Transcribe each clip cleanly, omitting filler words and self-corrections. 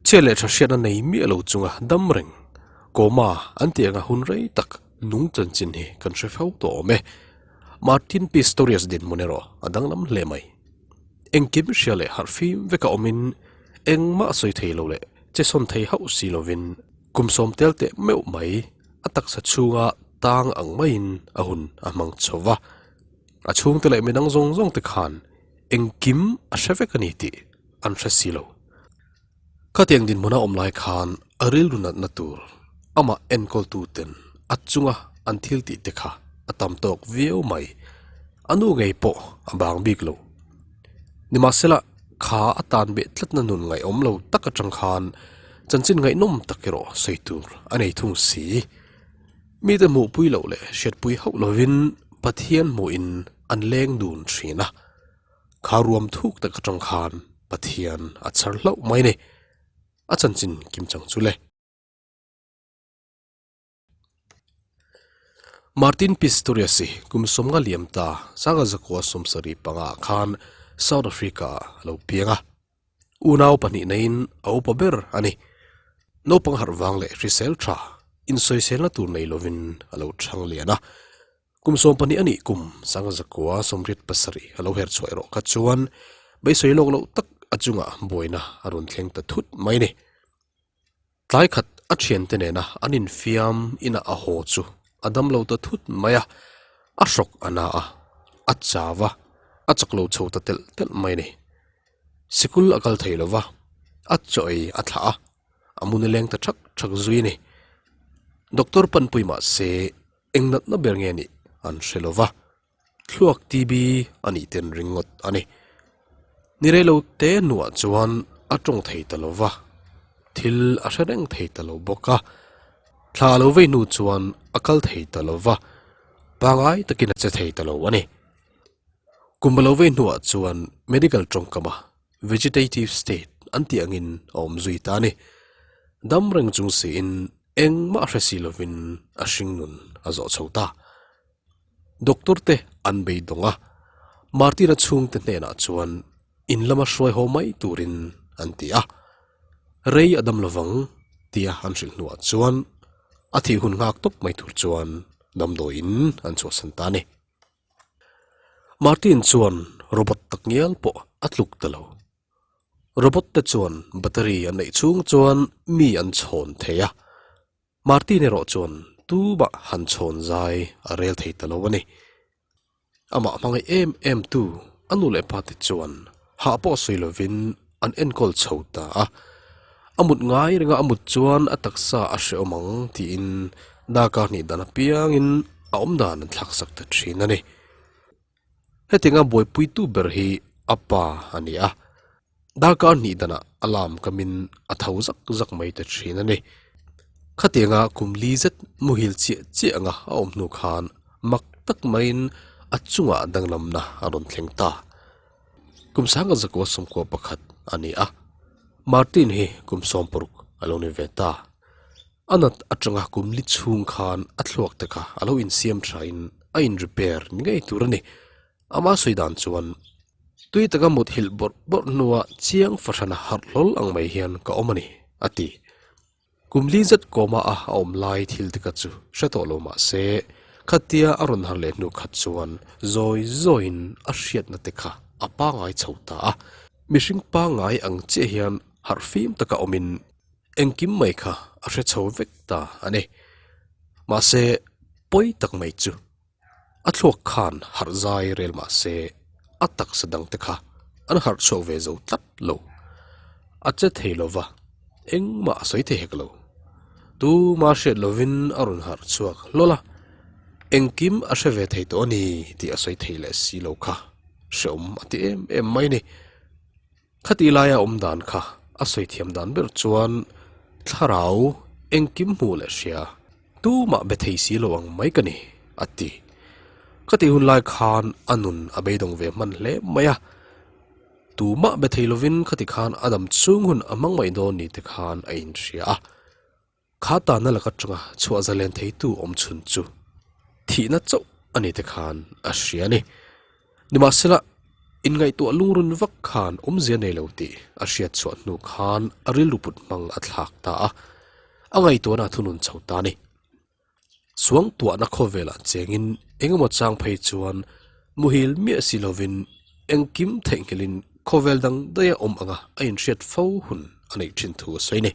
Chhiat leh tha hriatna nei miah lo chunga dam reng, coma an tih anga hun rei tak nung chanchin hi kan hre fo tawh awm e. Martin Pistorius dinhmun erawh a danglam hle mai. Engkim hria leh harh fim veka awmin engmah sawi thei lo leh che sawn thei hauh si lovin kum sawm tel teh meuh mai a taksa chhunga tang ang maiin a hun a hmang chho va. A chhungte leh midang zawng zawng te khan engkim a hre vek a ni tih an hre si lo. Khatiang dinhmuna awm lai khan a rilru natna tur amah enkawltu ten a chunga an thil tih te kha a tam tawk viau mai. A nu ngei pawh a bang bik lo. Nimahsela kha a tan beh tlatna nun ngaihawm lo tak atang khan chanchin ngaihnawm tak erawh sawi tur a nei thung si. Mite hmuhpui loh leh hriatpui hauh lovin Pathian hmuhin an leng dun thin a. Kha ruam thuk tak atang khan Pathian a chhar hlauh mai ni. A chanchin kim chang chu le. Martin Pistorius hi kum sawmnga liam ta sanga zakua sawmsarih panga ah khan South Africa ah a lo piang a. Unau pahnih neiin a upa ber a ni. Naupang harh vang leh hrisel tha insawiselna tur nei lovin a lo chhang lian a. Kum 12 a nih kum sanga zakua 87 a lo her chhuah erawh kha chuan beisei lawk loh tak a chungah buaina a rawn thleng ta thut mai a ni. Tlai khat a thiante nena an infiam inah a haw chu a dam lo ta thut mai a, a hrawk a na a, a chau a, a chak lo chho ta telh telh mai a ni. Sikul a kal thei lo va, a chaw ei a thlah a, a mun a leng ta thak thak zui a ni. Doctor panpui mah se eng natna ber nge nih an hre lo va, thluak TB a nih ten ringawt a ni. Ni rei lo te hnuah chuan a tawng thei ta lo va, thil a hre reng thei ta lo bawk a. Thla a lo vei hnu chuan a kal thei ta lo va, pangai takin a che thei ta lo a ni. Kum a lo vei hnuah chuan medical tawngkama vegetative state an tih angin a awm zui ta a ni. Dam reng chung siin engmah hre si lovin a hringnun a zawh chho ta. Doctor te an beidawng a, Martina chhungte hnenah chuan in lama hruai haw mai turin an ti a. Rei a dam lovang tia an hrilh hnuah chuan a thih hun nghak tawp mai tur chuan damdawiin an chhuahsan ta a ni. Martin chuan robot takngial pawh a tluk ta lo. Robot te chuan battery an neih chhung chuan mi an chhawn thei a. Martin erawh chuan tumah han chhawn zai a rel thei ta lo a ni. Amah hmangaih em em tu a nu leh pa te chuan hah pawh sawi lovin an enkawl chho ta a. A mut ngai renga a mut chuan a taksa a hrehawm ang tiin darkar hnih dan apiangin a awm dan an thlak sak ta thin a ni. Hetianga buaipuitu ber hi a pa a ni a, darkar hnih danah alarm kamin a tho zak zak mai ta thin a ni. Khatianga kum li zet muhil chiah chiah anga a awm hnu khan mak tak maiin a chungah danglamna a rawn thleng ta. Kum sanga zakua sawmkua pakhat a ni a, Martin hi kum 60 a lo ni ve ta. A nat atanga kum li chhung khan a thluak te kha a lo insiam thain a in repair ni ngei tur a ni. Ama sawi dan chuan tui taka mut hilh bawrh bawrh hnua chiang fahrana harh hlawl ang mai hian ka awm a ni, a ti. Kum li zet kawma a a awm lai thil te kha chu hre tawh lo mah se, khatia a rawn harh leh hnu khat chuan zawi zawiin a hriatna te kha a pangai chho ta a. Mihring pangai ang chiah hian harh fim taka awmin Engkim mai kha a hre chho vek ta a ni. Mahse, pawi tak mai chu a thluak khan harh zai rel mah se a taksa dang te kha an harh chhuak ve zo tlat lo. A che thei lo va, engmah a sawi thei hek lo. Tuma hriat lovin a rawn harh chhuak hlawl a, engkim a hre ve thei tawh a ni tih a sawi thei leh si lo kha hreawm a ti em em mai a ni. Khati laia awm dan kha a sawi thiam dan ber chuan thlarau engkim hmuh leh hria tumah be thei si lo ang mai ka ni, a ti. Khati hun lai khan a nun a beidawng ve hman hle mai a, tumah be thei lovin khati khan a dam chhung hun a hmang mai dawn ni te khan a inhria a. Kha tana laka tanga chhuah zalen theitu awm chhun chu thihna chauh a ni te khan a hria a ni. Nimahsela, Inngaihtuah lungrun vak khan awmzia nei lo tih a hriat chhuah hnu khan a rilru put hmang a thlak ta a, a ngaihtuahna a thunun chho ta a ni. Suangtuahna khawvelah chengin engemaw chang phei chuan muhil miah si lovin engkim theihnghilhin khawvel dang daia awm anga a inhriat fo hun a neih thin thu a sawi a ni.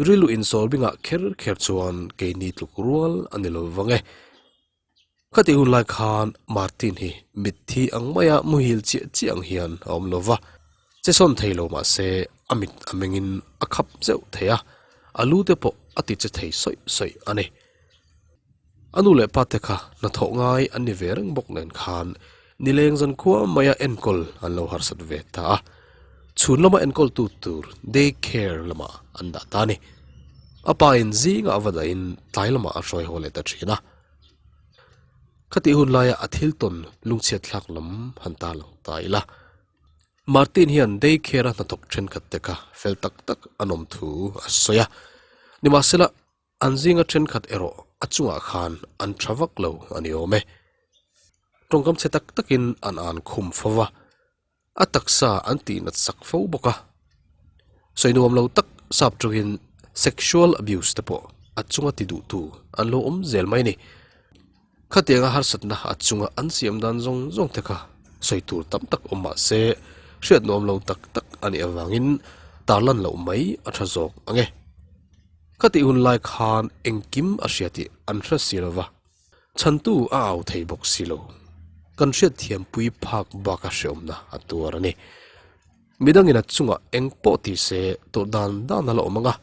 Rilru insawr bingah kher kher chuan keini tluk rual a ni lo vang e. Khatih hun lai khan Martin hi mitthi ang maia muhil chiah chiah ang hian a awm lo va, che sawn thei lo mah se a mit a mengin a khap zeuh thei a, a lu te pawh a ti che thei sawih sawih a ni. A nu leh pa te kha hnathawh ngai an ni ve reng bawk nen khan nileng zan khua maia enkawl an lo harsat ve ta a, chhun lama enkawltu tur day care lamah an dah ta a ni. A pa in zingah va dahin tlai lamah a hruai haw leh ta thin a. Khatih hun laia a thil tawn lungchhiat thlak lam han ta lang ta ila. Martin hian day care-a hnathawk thenkhat te kha fel tak tak an awm thu a sawi a. Nimahsela, an zinga thenkhat erawh a chungah khan an tha vak lo a ni awm e. Tawngkam chhe tak takin an an khum fo va. A taksa an tih nat sak fo bawk a, sawi nuam lo tak sap tawngin sexual abuse te pawh a chunga ti duhtu an lo awm zel mai a ni. Khatianga harsatna a chunga an siam dan zawng zawng te kha sawi tur tam tak awm mah se hriat nuam lo tak tak a nih avangin tarlan loh mai a tha zawk ang e. Khatih hun lai khan engkim a hria tih an hre si lo va. Chhantu a au thei bawk si lo. Kan hriatthiampui phak bak a hreawmna a tuar a ni. Midangin a chungah eng pawh ti se tawrh dan dan a la awm ang a,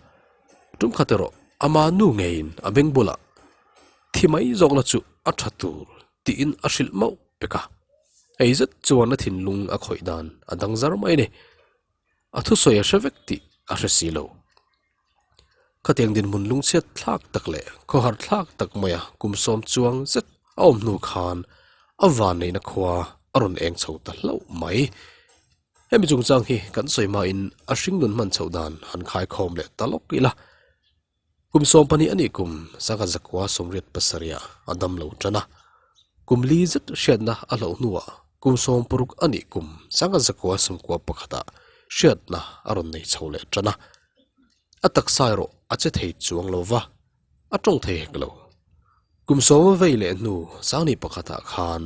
tum khat erawh ama nu ngeiin a beng bulah thi mai zawk la chu a tha tur tiin a hrilh mauh pek a. Hei zet chuan a thinlung a khawih dan a dang zar mai a ni. A thusawi a hre vek tih a hre si lo. Khatiang dinhmun lungchhiat thlak tak leh khawhar thlak tak maia kum sawm chuang zet a awm hnu khan a vanneihna khua a rawn eng chho ta hlauh mai. Hemi chungchang hi kan sawi hmain a hringnun hman chhoh dan han khaikhawm leh ta lawk ila. Kum 12 a nih kum sangha zakua 87 a dam lo tan a. Kum li zet hriatna a hlauh hnuah kum 60 a nih kum sangha zakua 91 ah hriatna a rawn nei chho leh tan a. A taksa erawh a che thei chuang lo va, a tawng thei hek lo. Kum sawm a vei leh hnu sangni pakhatah khan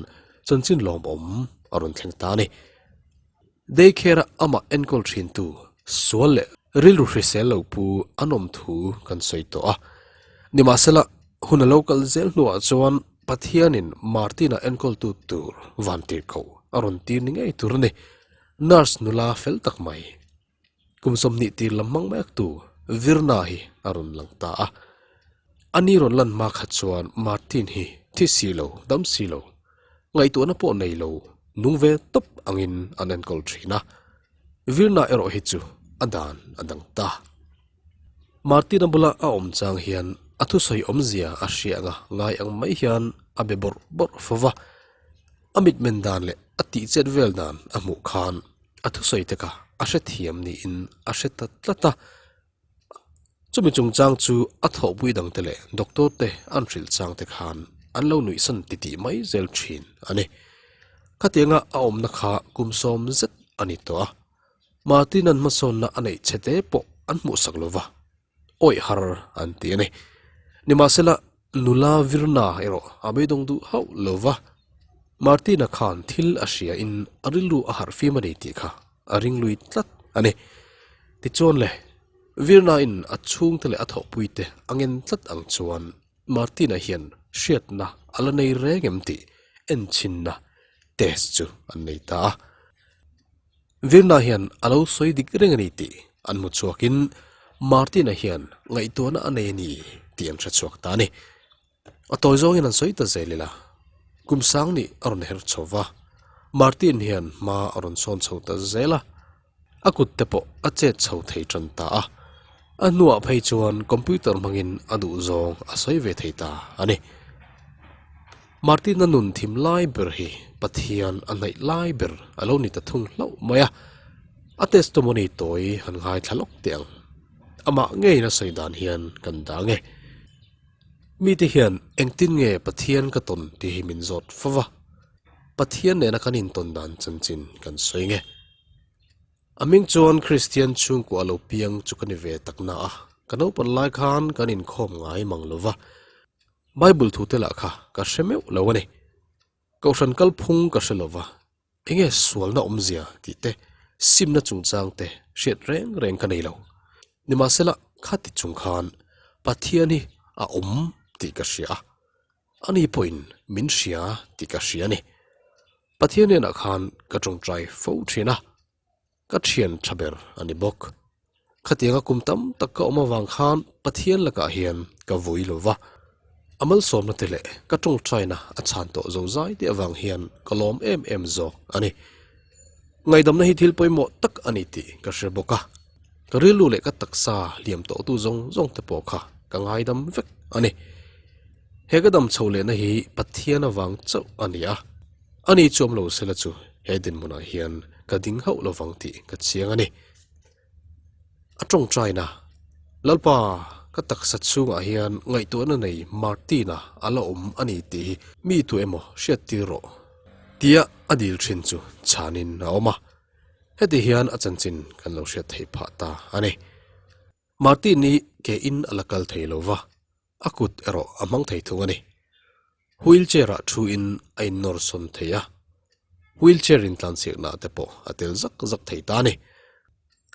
chanchin lawmawm a rawn thleng ta a ni. Daycare-a amah enkawl thintu sual leh rilru hrisel lo pu an awm thu kan sawi tawh a. Nimahsela, hun a lo kal zel hnuah chuan Pathianin Martin-a enkawltu tur van tir ko a rawn tir ni ngei tur a ni. Nurse nula fel tak mai. Kum 20 tir lam hmang mek tu Virna hi a rawn lang ta a. Ani rawn lan hma khat chuan Martin hi thi si lo, dam si lo, ngaihtuahna pawh nei lo, nung ve tawp angin an enkawl thin a. Virna erawh hi chu a dan a dang ta. Martin-a bula a awm chang hian a thusawi awmzia a hria anga ngai ang mai hian a be bawrh bawrh fo va. A mitmen dan leh a tihchet vel dan a hmuh khan a thusawi te kha a hrethiam niin a hre ta tlat a. Chumi chungchang chu a thawhpui dangte leh doctor te an hrilh chang te khan an lo nuihsan titih mai zel thin a ni. Khatianga a awmna kha kum sawm zet a ni tawh a, Martin-a'n hmasawnna a neih chhe te pawh an hmuhsak lo va, awih har an ti a ni. Nimahsela, nula Virna erawh a beidawng duh hauh lo va, Martin-a khan thil a hria in a rilru a harh fim a ni tih kha a ring lui tlat a ni. Tichuan le, Virna-in a chhungte leh a thawhpuite a ngen tlat ang chuan Martin-a hian hriatna a la nei reng em tih enchhinna test chu an nei ta a. Virna hian a lo sawi dik reng a ni tih an hmu chhuakin Martin-a hian ngaihtuahna a nei a ni tih an hre chhuak ta a ni. A tawi zawngin an sawi ta zel ila, kum sang nih a rawn her chho va, Martin hian hma a rawn sawn chho ta zel a, a kut te pawh a chet chho thei tan ta a, a hnuah phei chuan computer hmangin a duh zawng a sawi ve thei ta a ni. Martin-a nun thim lai ber hi Pathian a hnaih lai ber a lo ni ta thung hlauh mai a, a testimony tawi han ngaithla lawk teh ang. Amah ngeiin a sawi dan hian kan dang e. Mite hian engtin nge Pathian ka tawn tih hi min zawt fo va. Pathian nena kan intawn dan chanchin kan sawi nge. A hming chuan Kristian chhungkua lo piang chu ka ni ve tak na a, ka naupan lai khan kan inkhawm ngai mang lo va, Bible thu te lah kha ka hre meuh lo a ni. Kohhran kalphung ka hre lo va, enge sualna awmzia tih te, simna chungchang te hriat reng reng ka nei lo. Nimahsela khati chung khan Pathian hi a awm tih ka hria a, ani pawhin min hria tih ka hria a ni. Pathian hnenah khan ka tawngtai fo thin a, ka thian tha ber a ni bawk. Khatianga kum tam tak ka awm avang khan Pathian lakah hian ka vui lo va, a malsawmna te leh ka tawngtaina a chhan tawh zo zai te avang hian ka lawm em em zawk a ni. Ngaihdamna hi thil pawimawh tak a ni tih ka hre bawk a, ka rilru leh ka taksa hliam tawhtu zawng zawng te pawh kha ka ngaidam vek a ni. He ka dam chho lehna hi Pathian avang chauh a ni a, ani chuam lo sela chu he dinhmunah hian ka ding hauh lovang tih ka chiang a ni. A tawngtaina, Lalpa, ka taksa chhungah hian ngaihtuahna nei Martina a la awm a ni tih hi mi tu emaw hriattir rawh tia a dil thin chu chhanin a awm a, heti hian a chanchin kan lo hriat theih phah ta a ni. Martin hi ke in a la kal thei lo va, a kut erawh a hmang thei thung a ni. Wheel chair ah thu in a innawr sawn thei a, wheel chair in tlanchhiakna te pawh a tel zak zak thei ta a ni.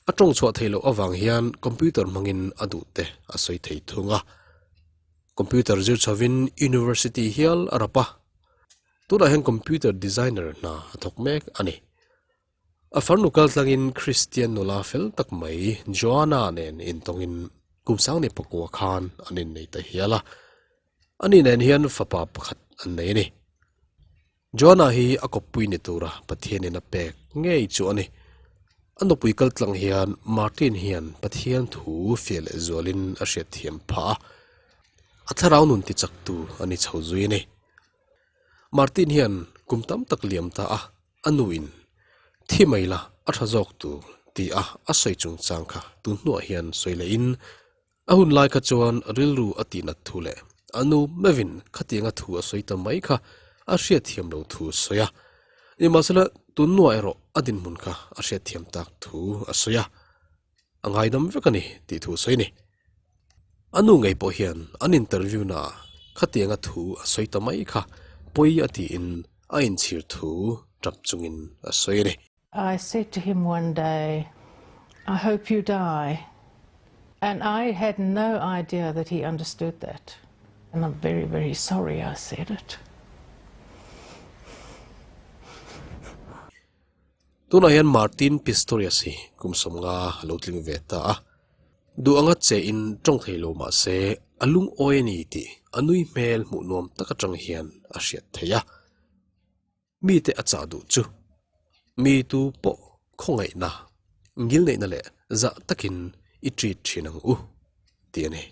A tawng chhuah theih loh avang hian computer hmangin a duh te a sawi thei thung a. Computer zir chhovin university hial a rap a, tunah hian computer designer hna a thawk mek a ni. A farnu kal tlangin Kristian nula fel tak mai Joanna nen intawngin kum sang ni pakua khan an innei ta hial a. Ani nen hian fapa pakhat an nei a ni. Joanna hi a kawppui ni tura Pathianin a pek ngei chu a ni. A nupui kal tlang hian Martin hian Pathian thu fiah leh zualin a hriatthiam phah a, a thlarau nun tichaktu a ni chho zui a ni. Martin hian kum tam tak liam ta a, a nuin thi mai la a tha zawk tur ti a a sawi chungchang kha tun hnuah hian sawi leh in a hun lai kha chuan rilru a tih nat thu leh a nu meuhin khatianga thu a sawi ta mai kha a hriatthiam lo thu a sawi a. Nimahsela tun hnuah erawh a dinhmun kha a hriatthiam tak thu a sawi a. A ngaidam vek a ni tih thu a sawi a ni. A nu ngei pawh hian an interview naah khatianga thu a sawi ta mai kha pawi a tiin a inchhir thu tap chungin a sawi a ni. I said to him one day, I hope you die and I had no idea that he understood that and I'm very very sorry I said it. Tunah hian Martin Pistorius hi kum 50 a lo tling ve ta a, duh anga che in tawng thei lo mah se a lungawi a ni tih a nui hmel hmuh nuam tak atang hian a hriat theih a. Mite a chah duh chu mi tu pawh khawngaihna, ngilneihna leh zah takin i treat thin ang u tih a ni.